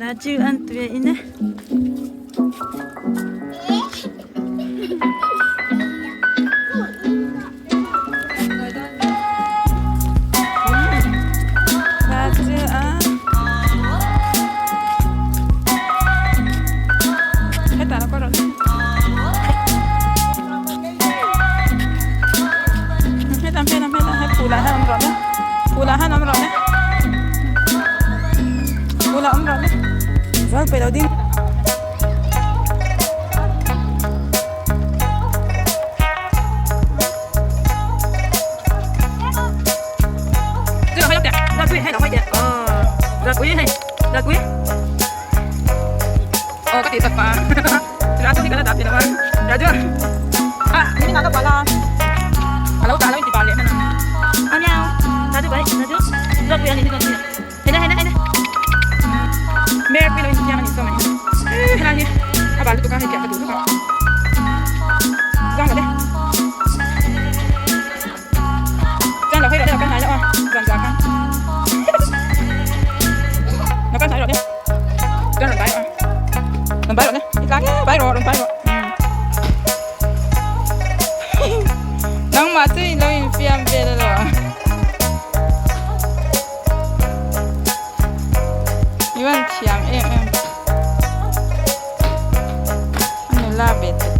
Raju an tui a in e. Raju a. Hetah lo kal rawh le. Hetah hetah hetah he phulah hian awm rawh le. Phulah hian awm rawh le. Phulah awm rawh le. Zal peih lo ding. Nangmah chu i lo infiam vel alo. I van thiam em em. A nula ve tak.